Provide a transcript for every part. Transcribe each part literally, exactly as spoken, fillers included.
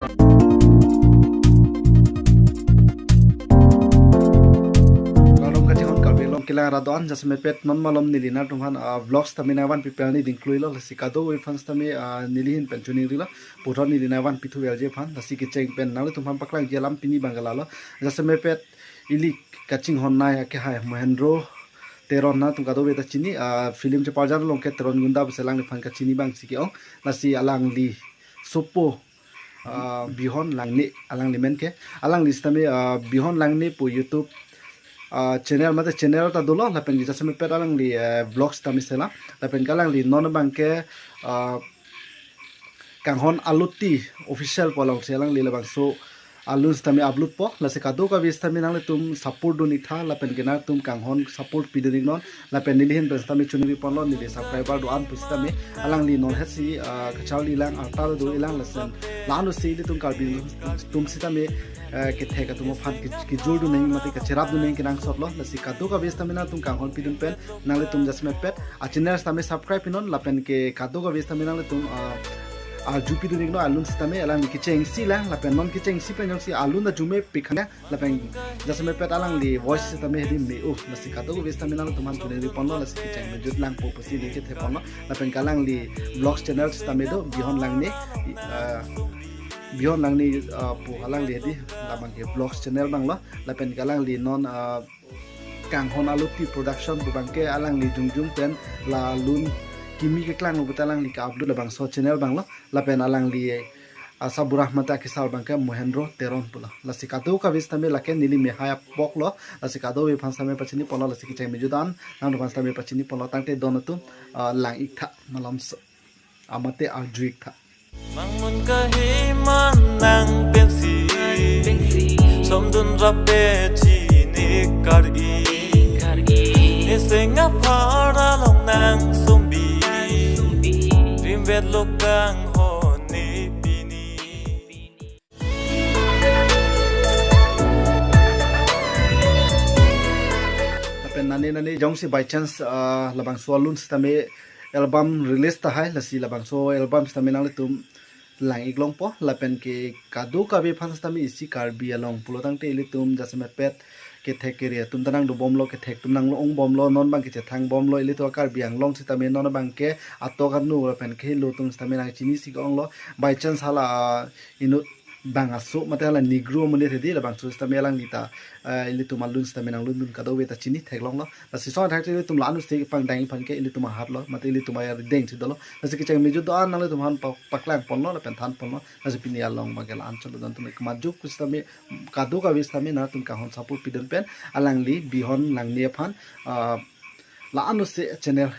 Malom kachinghon Karbi Anglong kelang arat do-an, jasemet pet non malom neli nangtumphan, ah, vlogs tame nangvanpi pen neli dingkluilo, lasi kadokave aphan sitame, ah, neli ahin pen choningrilo, puthot neli nangvanpi thuverji aphan, lasi kecheng pen nanglitumphan paklangji alam pini abang ke lalo, jasemet pet ili kachinghon nai akehai Mohendro Teron, nangtum kadokave ta chini, ah, film cheparjan along ke Teron Gunda pusi alangliphan kachini abang si ke-ong, lasi alangli sopo, ah, Bihon Langne alangli men ke, alangli sitame, ah, Bihon Langne pu YouTube, ah, channel mate channel ta dolo, lapen ke jasemet pet alangli, eh, vlogs tame selam, lapen ke alangli non abang ke, ah, Kanghon Aluti Official pu alongsi alangli labangso alun sitame upload po, lasi kadokave sitame nanglitum support dun-ik tha, lapen ke nangtum kanghon support pidun-iknon, lapen neli ahin pen sitame choningri ponlo, neli subscriber do-an pu sitame alangli non hetsi, ah, kacharli lang arta do-ik lang, lason la-ansi ilitum Karbi atum sitame, eh, kethek atum aphan ke-, kejor dun nangji mate kacherap dun nangji kenangsotlo, lasi kadokave sitame nangtum kanghon pidun pen nanglitum jasemet pet a channel sitame subscribe pinon, lapen ke kadokave sitame nanglitum, ah, arju pidun-iknon, alun sitame alangli kechengsi lang, lapen non kechengsi pen jongsi alun ta arjumepik khang, lapen jasemet pet alangli voice sitame hedi me-o, lasi kadokave sitame nangtum aphan choningri ponlo, lasi kecheng mejut lang po pusi neli chethe ponlo, lapen ke alangli vlogs channel sitame do Bihon Langne, ah, Bihon Langne, ah, pu alangli hedi labang ke vlogs channel abanglo, lapen ke alangli non, ah, Kanghon Aluti Production pu abang ke alangli jongjong pen la alun kimi keklanglo puta alangli ke-upload labangso channel abanglo, lapen alangli, ah, sabura mate akesar abang ke Mohendro Teron pulo, lasi kadokave sitame lake neli mehai apoklo, lasi kadokave aphan sitame pachini ponlo, lasi kecheng mejut do-an nangtum aphan sitame pachini ponlo, tangte don atum, ah, lang-ik tha malomso, amate arju-ik tha. Mangmun kahiman nang pensi, somdun rape chini kar-i. Iseng aphar along nang sumbi, rimvet lo kanghon ni pini. Lapen nane nane jongsi by chance, ah, labangso alun sitame album release tahai, lasi labangso album sitame nanglitum lang-ik longpo, lapen ke kadokave aphan sitame isi Karbi along pulo tangte ilitum jasemet pet kethek kere atum ta nangdobomlo, kethek atum nang-ong bomlo, non abang ke chethang bomlo, ilitum Karbi Anglong sitame non abang ke atok anu lapen ke helo atum sitame nangchinisi ke-onglo, by chance hala, ah, inut bang aso mate hala Negro amonit hedi labangso sitame alangli ta, eh, ilitum alun sitame nanglun dun kadokave ta chini theklonglo. Lasi song thakte ilitum la-ansi pangdang aphan ke ilitum ahat lo, mate ilitum arideng si dolo. Lasi kecheng mejut do-an nanglitum aphan pa-, paklang ponlo lapen than ponlo. Lasi pini along abang ke la-an cholo, don atum ke majok sitame kadokave sitame nangtum kanghon support pidun pen alangli Bihon Langne aphan, ah, la-ansi channel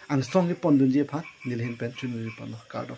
angsong kepon dunji aphan neli ahin pen choningri ponlo, kardom.